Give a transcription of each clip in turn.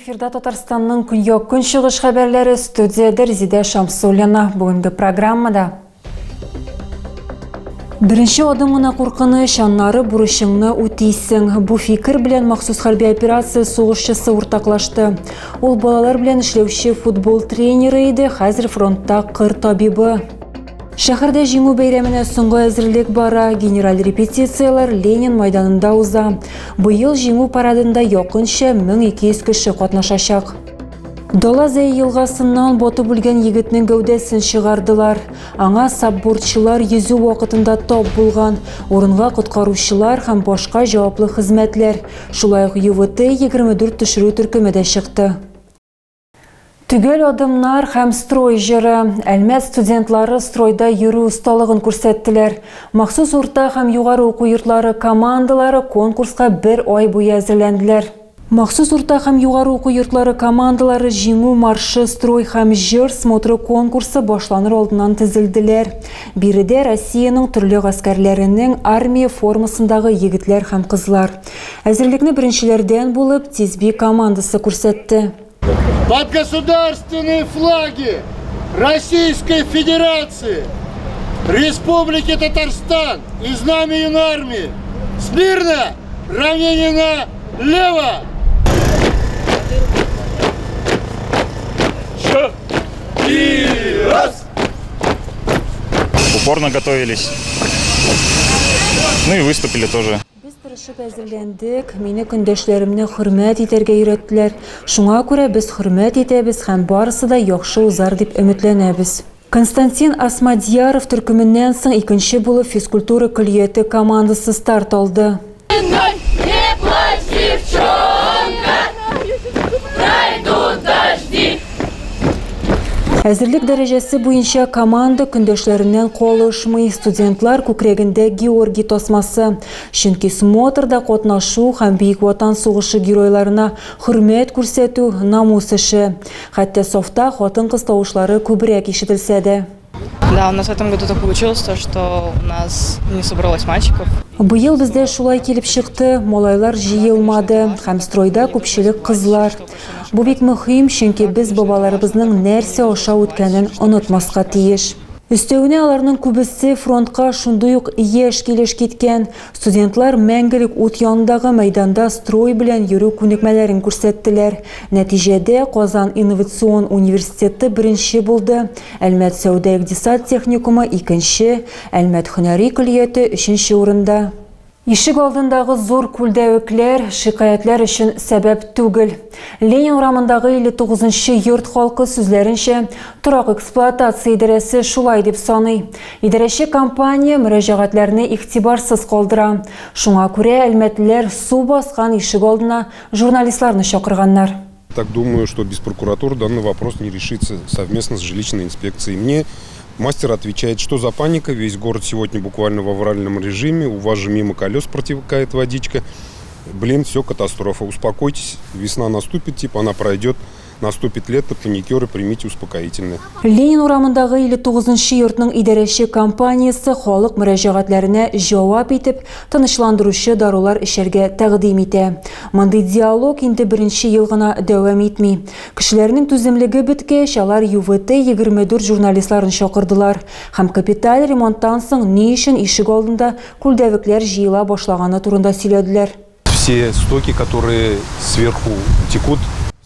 Эфирда Татарстанның көньяк-көнчыгыш хәбәрләре студиядә Резидә Шамсуллина. Бүгенге программада Беренче адым гына куркыныч, аннары бурычыңны үтисең. Бу фикер белән махсус хәрби операция сугышчысы уртаклашты. Ул балалар белән эшләүче футбол тренеры иде, хәзер фронтта кыр табибы. Шәһәрдә Җиңү бәйрәменә соңгы әзерлек бара. Генераль репетицияләр Ленин майданында уза. Быел Җиңү парадында якынча 1200 кеше катнашачак. Дала Зәй елгасыннан батып үлгән егетнең гәүдәсен чыгардылар. Аңа сапбордчылар йөзү вакытында тап булган. Урынга коткаручылар һәм башка җаваплы хезмәтләр, шулай ук ЮВТ 24 төшерү төркеме дә чыкты. Төгәл адымнар һәм строй җыры. Әлмәт студентлары стройда йөрү осталыгын күрсәттеләр. Махсус урта һәм югары уку йортлары командалары конкурска бер ай буе әзерләнделәр. Махсус урта һәм югары уку йортлары командалары Җиңү маршы строй һәм җыр смотры конкурсы башланыр алдыннан тезелделәр. Биредә Россиянең төрле гаскәрләренең армия формасындагы егетләр һәм кызлар. Әзерлекне беренчеләрдән булып Тизби командасы күрсәтте. Под государственные флаги Российской Федерации, Республики Татарстан и знамя Юнармии. Смирно! Равнение налево! И раз! Упорно готовились. Ну и выступили тоже. Без тырышып әзерләндек, мине көндәшләремне хөрмәт итәргә өйрәттеләр. Шуңа күрә без хөрмәт итәбез һәм барысы да яхшы узар дип өметләнәбез. Константин Асмадьяров төркеменнән соң икенче булып физкультура көллияте командасы старт алды. Не плачь, девчонка, пройдут дожди. Әзерлек дәрәҗәсе буенча команда көндәшләреннән калышмый. Студентлар күкрәгендә Георгий тасмасы. Чөнки смотрда катнашу һәм Бөек Ватан сугышы геройларына хөрмәт күрсәтү, намус эше. Хәтта сафта хатын-кыз тавышлары күбрәк ишетелсә дә. Да, у нас в этом году так получилось, то, что у нас не собралось мальчиков. Быел бездә шулай килеп чыкты, малайлар җыелмады һәм стройда күпчелек кызлар. Бу бик мөһим, чөнки без бабаларыбызның нәрсә аша үткәнен онытмаска тиеш. Өстәвенә аларның күбесе фронтка шундый ук яшь килеш киткән. Студентлар Мәңгелек ут янындагы мәйданда строй белән йөрү күнекмәләрен күрсәттеләр. Нәтиҗәдә, Казан инновацион университеты беренче булды, Әлмәт сәүдә-икътисад техникумы, икенче, Әлмәт һөнәри көллияте өченче урында. Ишек алдындагы зур күлдәвекләр шикаятьләр өчен сәбәп түгел. Ленин урамындагы 59 нчы йорт халкы сүзләренчә, торак эксплуатация идарәсе шулай дип саный. Идарәче компания мөрәҗәгатьләрне игътибарсыз калдыра. Шуңа күрә әлмәтлеләр су баскан ишек алдына журналистларны чакырганнар. Так думаю, что без прокуратуры данный вопрос не решится совместно с жилищной инспекцией. Мне мастер отвечает, что за паника, весь город сегодня буквально в авральном режиме, у вас же мимо колес протекает водичка. Блин, все, катастрофа. Успокойтесь, весна наступит, типа она пройдет, наступит лето, паникеры, примите успокоительное. Ленин урамындагы 59 нчы йортның идарәче компаниясе халык мөрәҗәгатьләренә җавап итеп, тынычландыручы дарулар эчәргә тәкъдим итә. Мондый диалог инде беренче ел гына дәвам итми. Кешеләрнең түземлеге беткәч, алар ЮВТ-24 журналистларын чакырдылар һәм капиталь ремонттан соң ни өчен ишек алдында күлдәвекләр җыела башлаганы турында сөйләделәр. Все стоки, которые сверху текут.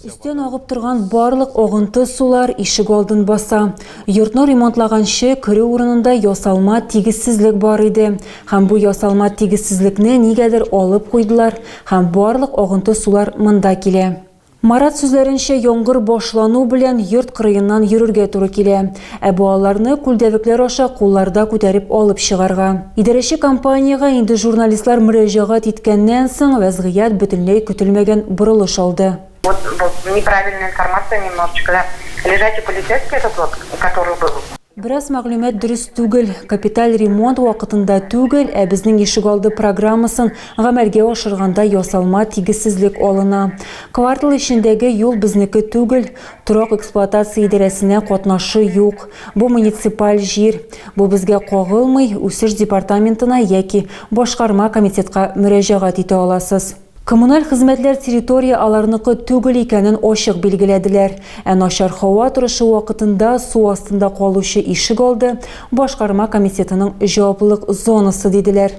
Өстән агып торган барлык агынты сулар ишек алдын баса. Йортны ремонтлаганчы, керү урынында ясалма тигезсезлек бар иде. Һәм бу ясалма тигезсезлекне нигәдер алып куйдылар һәм барлык агынты сулар монда килә. Марат сүзләренчә, яңгыр башлану белән йорт кырыеннан йөрергә туры килә. Ә балаларны күлдәвекләр аша кулларда күтәреп алып чыгарга. Идарәче компаниягә инде журналистлар мөрәҗәгать иткәннән соң, вәзгыять бөтенләй көтелмәгән борылыш алды. Вот вот неправильная информация немножечко, да. Лежачий полицейский этот вот, который был. Бераз мәгълүмат дөрес түгел. Капиталь ремонт вакытында түгел, ә безнең ишегалды программасын гамәлгә ашырганда ясалма тигезсезлек алына. Квартал эчендәге юл безнеке түгел, торак эксплуатация идарәсенә катнашы юк. Бу муниципаль җир. Бу безгә кагылмый, үсеш департаментына яки башкарма комитетка мөрәҗәгать итә аласыз. Коммуналь хезмәтләр территория аларныкы түгел икәнен ачык билгеләделәр. Ә начар һава торышы вакытында су астында калучы ишегалды, башкарма комитетының җаваплылык зонасы, диделәр.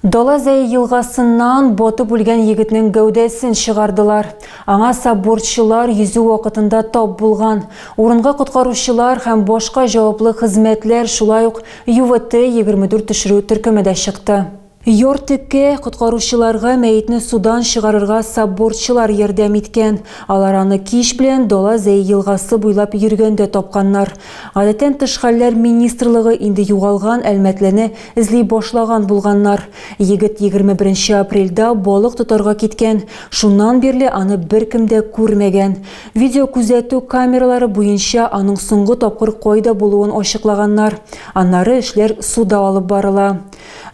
Дала Зәе елгасыннан батып үлгән егетнең гәүдәсен чыгардылар. Аңа сапбордчылар йөзү вакытында тап булган. Урынга коткаручылар һәм башка җаваплы хезмәтләр, шулай ук ЮВТ-24 төшерү төркеме дә чыкты. Йортеккә коткаручыларга мәетне судан чыгарырга сапбордчылар ярдәм иткән. Алар аны кич белән Дала Зәе елгасы буйлап йөргәндә тапканнар. Гадәттән тыш хәлләр министрлыгы инде югалган әлмәтлене эзли башлаган булганнар. Егет 21 нче апрельдә балык тотарга киткән. Шуннан бирле аны беркем дә күрмәгән. Видеокүзәтү камералары буенча аның соңгы тапкыр кайда булуын ачыклаганнар. Аннары эшләр суда алып барыла.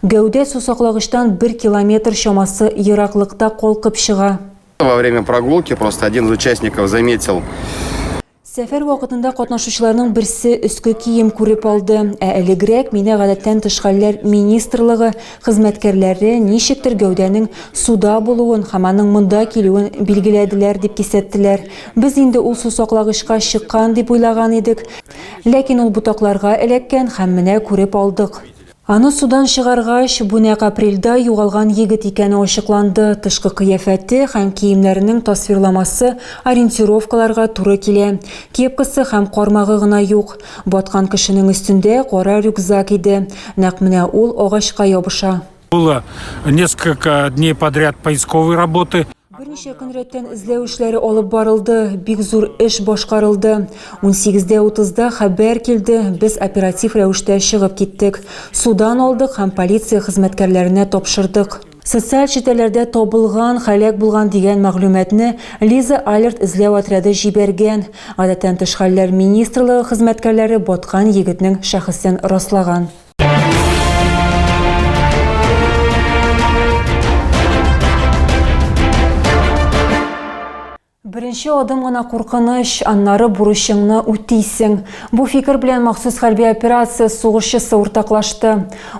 Гәүдә сусаклагычтан бер километр чамасы ераклыкта калкып чыга. Во время прогулки просто один из участников заметил. Сәфәр вакытында катнашучыларның берсе өске кием күреп алды. Ә элегрәк мине гадәттән тыш хәлләр министрлыгы хезмәткәрләре ничектер гәүдәнең суда булуын һәм аның монда килүен билгеләделәр, дип кисәттеләр. Без инде ул сусаклагычка чыккан дип уйлаган идек. Ләкин ул ботакларга эләккән һәм менә күреп алдык. Аны судан чыгаргач, бу нәкъ апрельдә югалган егет икәне ачыкланды. Тышкы кыяфәте һәм киемнәренең тасвирламасы ориентировкаларга туры килә. Кепкасы һәм кармагы гына юк. Баткан кешенең өстендә кара рюкзак иде. Нәкъ менә ул агачка ябыша. Было несколько дней подряд поисковые работы. Берничә көн рәттән эзләү эшләре алып барылды, бик зур эш башкарылды. Унсигездә утызда хәбәр килде, без оператив рәвештә чыгып киттек. Судан алдык һәм полиция хезмәткәрләренә тапшырдык. Социаль челтәрләрдә табылган, һәлак булган дигән мәгълүматны Лиза Алерт эзләү отряды җибәргән. Гадәттән тыш хәлләр министрлыгы хезмәткәрләре баткан егетнең шәхесен раслаган. Беренче адым гына куркыныч, аннары бурычыңны үтисең. Бу фикер белән махсус хәрби операция сугышчысы уртаклашты.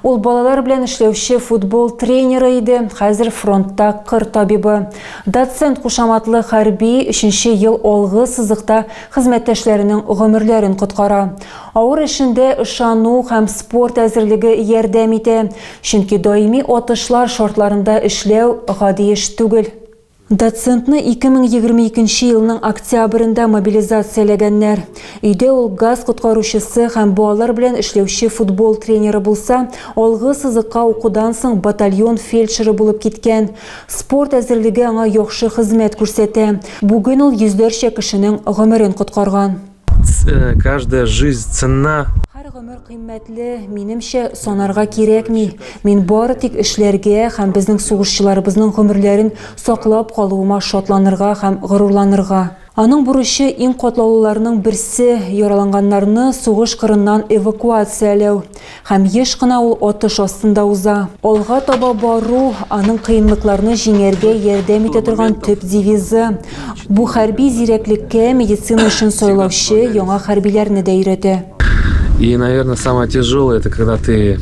Ул балалар белән эшләүче футбол тренеры иде, хәзер фронтта кыр табибы. Доцент кушаматлы хәрби өченче ел алгы сызыкта хезмәттәшләренең гомерләрен коткара. Авыр эшендә ышану һәм спорт әзерлеге ярдәм итә, чөнки даими атышлар шартларында эшләү гади эш түгел. Доцентны 2022 елның октябрендә мобилизацияләгәннәр. Өйдә ул газ коткаручысы һәм балалар белән эшләүче футбол тренеры булса, алгы сызыкка укудан соң батальон фельдшеры булып киткән. Спорт әзерлеге аңа яхшы хезмәт күрсәтә. Бүген ул йөзләрчә кешенең гомерен коткарган. Каждая жизнь ценна. Һәр гомер кыйммәтле, минемчә, санарга кирәкми. Мин бары тик эшләргә һәм безнең сугышчыларыбызның гомерләрен саклап калуыма шатланырга һәм горурланырга. Аның бурычы иң катлаулыларның берсе, яраланганнарны сугыш кырыннан эвакуацияләү. Һәм еш кына ул атыш астында уза. Алга таба бару, аның кыенлыкларны җиңәргә ярдәм итә торган төп девизы. Бу хәрби зирәклеккә медицина эшен сайлаучы яңа хәрбиләрне дә өйрәтә. И, наверное, самое тяжелое, это когда ты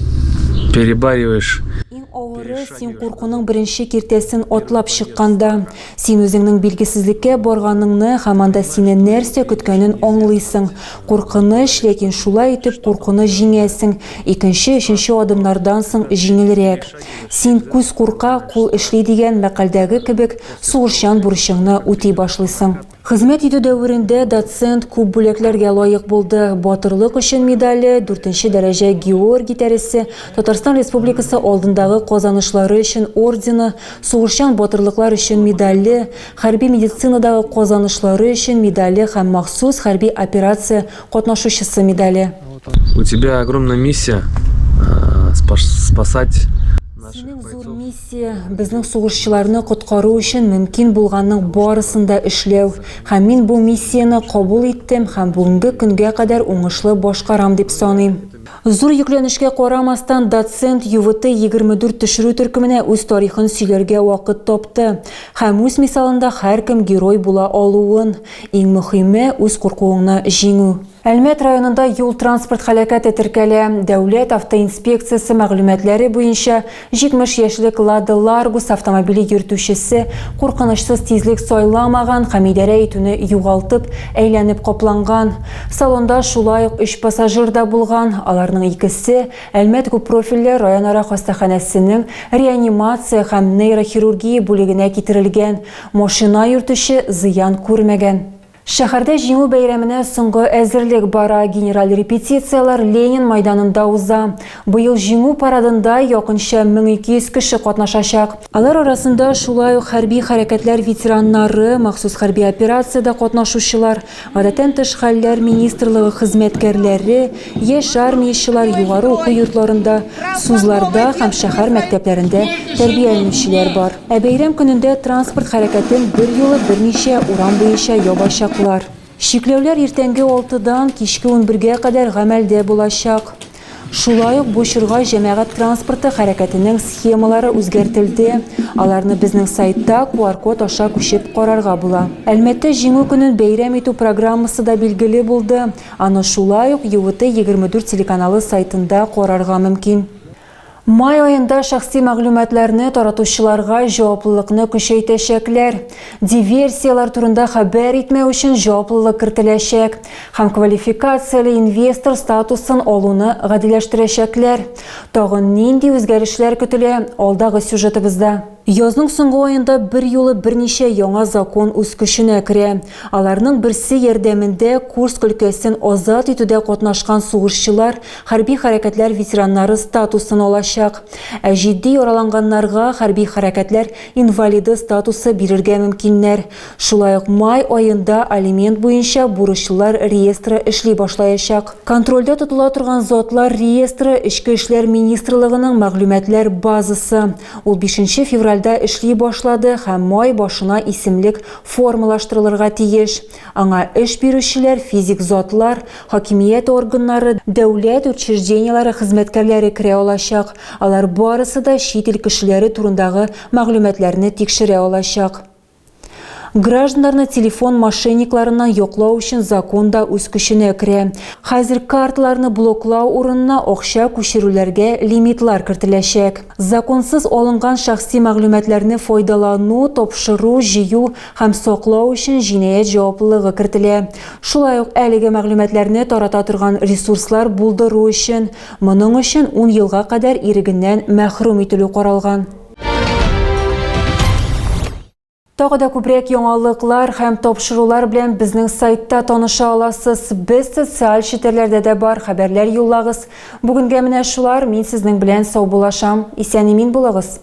перебариваешь. Иң авыры, син куркуның беренче киртәсен атлап чыкканда. Син үзеңнең билгесезлеккә барганыңны һәм анда сине нәрсә көткәнен аңлыйсың. Куркыныч, ләкин шулай итеп куркуны җиңәсең. Икенче, өченче адымнардан соң җиңелрәк. Син күз курка, кул эшли дигән мәкальдәге кебек сугышчан бурычыңны үти башлыйсың. Хезмәт итү дәверендә доцент күп бүләкләргә лаек булды, Батырлык өчен медале, дүртенче дәрәҗә Георгий тәресе, Татарстан Республикасы алдындагы казанышлары өчен ордены, Сугышчан батырлыклар өчен медале, Хәрби медицинадагы казанышлары өчен медале һәм махсус хәрби операция катнашучысы медале. У тебя огромная миссия, спасать Синең зур миссия, безнең сугышчыларны коткару өчен мөмкин булганның барысын да эшләү. Һәм мин бу миссияне кабул иттем һәм бүгенге көнгә кадәр уңышлы башкарам дип саныйм. Зур йөкләнешкә карамастан, доцент ЮВТ-24 төшерү төркеменә үз тарихын сөйләргә вакыт тапты һәм үз мисалында һәркем герой була алуын, иң мөхиме, үз куркуыңны җиңү. Әлмәт районында юл-транспорт һәлакәте теркәлә. Дәүләт автоинспекциясе мәгълүматлары буенча, 70 яшьлек Лада Ларгус автомобиле йөртүчесе куркынычсыз тизлек сайламаган һәм идарә итүне югалтып, әйләнеп капланган. Салонда шулай ук өч пассажир да булган, аларның икесе, Әлмәт күппрофильле районара хастаханәсенең реанимация һәм нейрохирургия бүлегенә китерелгән. Машина йөртүче зыян күрмәгән. Шәһәрдә Җиңү бәйрәменә соңгы әзерлек бара. Генераль репетицияләр Ленин майданында уза. Быел Җиңү парадында якынча 1200 кеше катнашачак. Алар арасында шулай ук хәрби хәрәкәтләр ветераннары, махсус хәрби операциядә катнашучылар, Гадәттән тыш хәлләр министрлыгы хезмәткәрләре, яшь армиячеләр, югары уку йортларында, СУЗларда һәм шәһәр мәктәпләрендә тәрбияләнүчеләр бар. Ә бәйрәм көнендә транспорт хәрәкәтен берьюлы берничә урам буенча ябачаклар. Чикләүләр иртәнге алтыдан кичке унбергә кадәр гамәлдә булачак. Шулай ук бу чорга җәмәгать транспорты хәрәкәтенең схемалары үзгәртелде. Аларны безнең сайтта QR-код аша күчеп карарга була. Әлмәттә Җиңү көнен бәйрәм итү программасы да билгеле булды. Аны шулай ук ЮВТ 24 телеканалы сайтында карарга мөмкин. Май аенда шәхси мәгълүматларны таратучыларга җаваплылыкны көчәйтәчәкләр. Диверсияләр турында хәбәр итмәү өчен җаваплылык кертеләчәк һәм квалификацияле инвестор статусын алуны гадиләштерәчәкләр. Тагын нинди үзгәрешләр көтелә, алдагы сюжетыбызда. Язның соңгы аенда берьюлы берничә яңа закон үз көченә керә. Аларның берсе ярдәмендә Курск өлкәсен азат итүдә катнашкан сугышчылар хәрби хәрәкәтләр ветераннары статусын алачак. Ә җитди яраланганнарга хәрби хәрәкәтләр инвалиды статусы бирергә мөмкиннәр. Шулай ук май аенда алимент буенча бурычлылар реестры эшли башлаячак. Контрольдә тотыла торган затлар реестры Эчке эшләр министрлыгының мәгълүматлар базасы. Ул бишенче февральдә эшли башлады һәм май башына исемлек формалаштырылырга тиеш. Аңа эш бирүчеләр, физик затлар, хакимият органнары, дәүләт учреждениеләре хезмәткәрләре керә алачак. Алар барысы да чит ил кешеләре турындагы мәгълүматларны тикшерә алачак. Гражданнарны телефон мошенникларыннан яклау өчен закон да үз көченә керә. Хәзер карталарны блоклау урынына акча күчерүләргә лимитлар кертеләчәк. Законсыз алынган шәхси мәгълүматларны файдалану, тапшыру, җыю һәм саклау өчен җинаять җаваплылыгы кертелә. Шулай ук әлеге мәгълүматларны тарата торган ресурслар булдыру өчен, моның өчен ун елга кадәр ирегеннән мәхрүм ителү каралган. Тагы да күбрәк яңалыклар һәм тапшырулар белән безнең сайтта таныша аласыз. Без социаль челтәрләрдә дә бар, хәбәрләр юллагыз. Бүгенгә менә шулар, мин сезнең белән саубуллашам. Исән-имин булыгыз!